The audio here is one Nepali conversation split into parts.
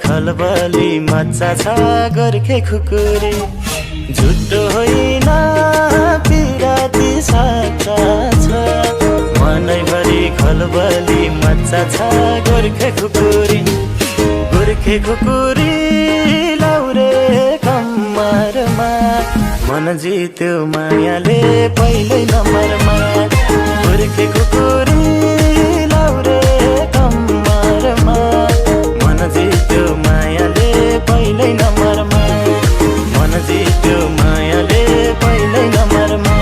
खलबली मच्चा छ गोर्खे खुकुरी झुटो होइन पिराती साचा छ मनैभरि खलबली मच्चा छ गोर्खे खुकुरी लाउरे कम्मरमा मन जित्यो मायाले पहिल्यै नम्बरमा गोर्खे खुकुरी लाउरे कम्मरमा मन जित्यो मायाले पहिल्यै नम्बरमा मन जित्यो मायाले पहिल्यै नम्बरमा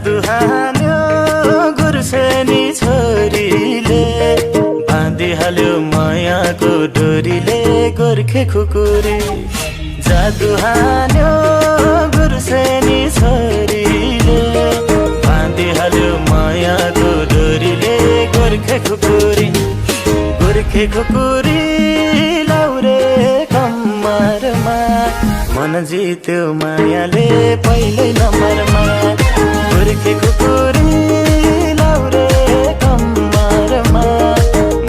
दुहान्यो गुर्सेनी छोरीले बाँधिहाल्यो मायाको डोरीले गोर्खे खुकुरी जादु हान्यो गुर्सेनी छोरीले बाँधिहाल्यो मायाको डोरीले गोर्खे खुकुरी लाउरे कम्मरमा मन जित्यो मायाले पहिल्यै नम्बरमा गोर्खे खुकुरी लाउरे कम्मरमा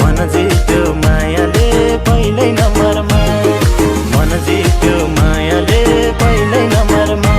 मन जित्यो मायाले पहिल्यै नम्बरमा मन जित्यो मायाले पहिल्यै नम्बरमा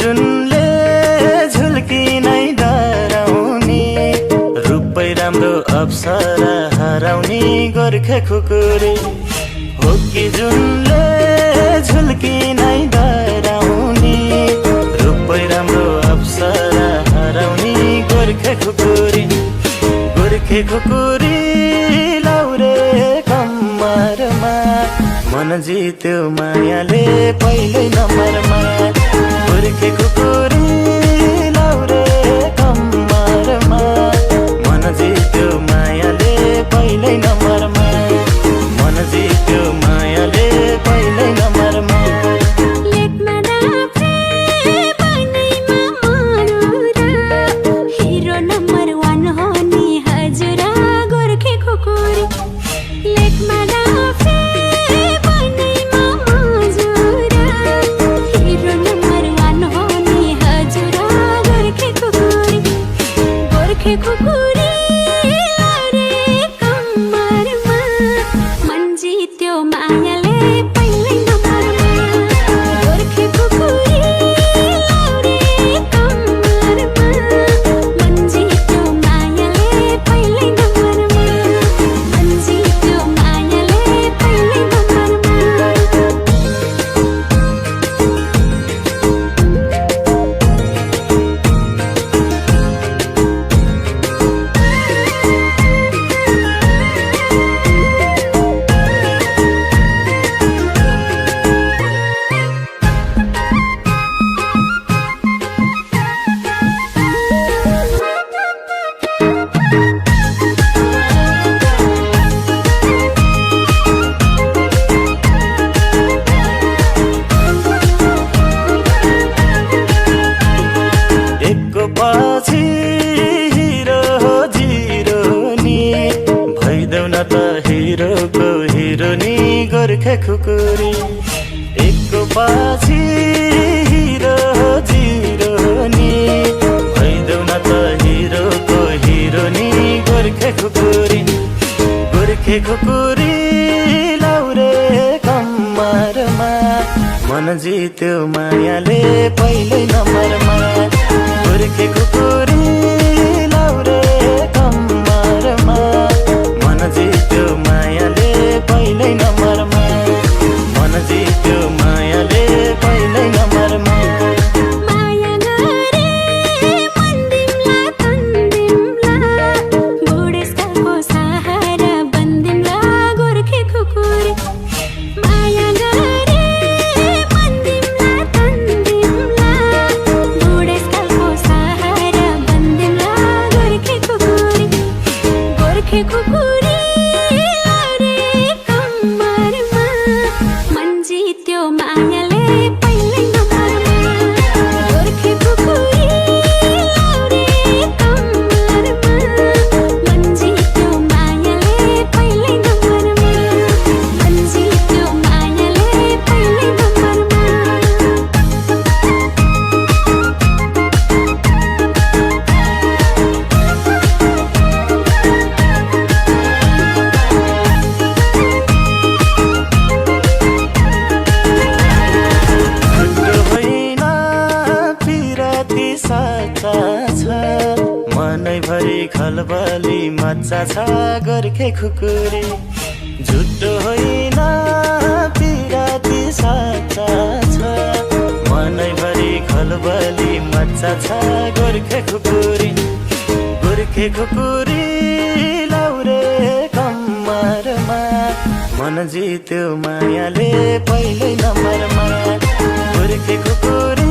जुनले झुल्की नै डराउने रूपै राम्रो अप्सरा हराउने गोर्खे खुकुरी हो कि जुनले झुल्की नै डराउने रूपै राम्रो अप्सरा हराउने गोर्खे खुकुरी लाउरे कम्मरमा मन जित्यो मायाले पहिल्यै नम्बरमा गोर्खे खुकुरी लाउरे कम्मरमा मन जित्यो मायाले पहिल्यै नम्बरमा मन जित्यो मायाले पहिल्यै नम्बरमा नम्बर जित्यो मायाले पहिलै नम्बरमा गोर्खे कुकुरी लाउरे कम्मरमा मन जित्यो मायाले पहिलै नम्बरमा मन जित्यो मायाले पहिलै नम्बरमा माया गरे मन दिमला तन्दिमला बुढेसकालको सहारा बन्दिमला गोर्खे खुकुरी माया गरे मन दिमला तन्दिमला बुढेसकालको सहारा बन्दिमला गोर्खे खुकुरी लाउरे कम्मरमा मन जित्यो मायाले पहिलै नम्बरमा गोर्खे खुकुरी लाउरे कम्मरमा मन जित्यो मायाले पहिलै नम्बरमा मन जित्यो मायाले पहिलै नम्बरमा छुट्टो होइन पिराती साचा छ मनैभरि खलबली मच्चा छ गोर्खे खुकुरी झुट्टो होइन पिराती साचा छ मनैभरि खलबली मच्चा छ गोर्खे खुकुरी लाउरे कम्मरमा मन जित्यो मायाले पहिलै नम्बरमा गोर्खे खुकुरी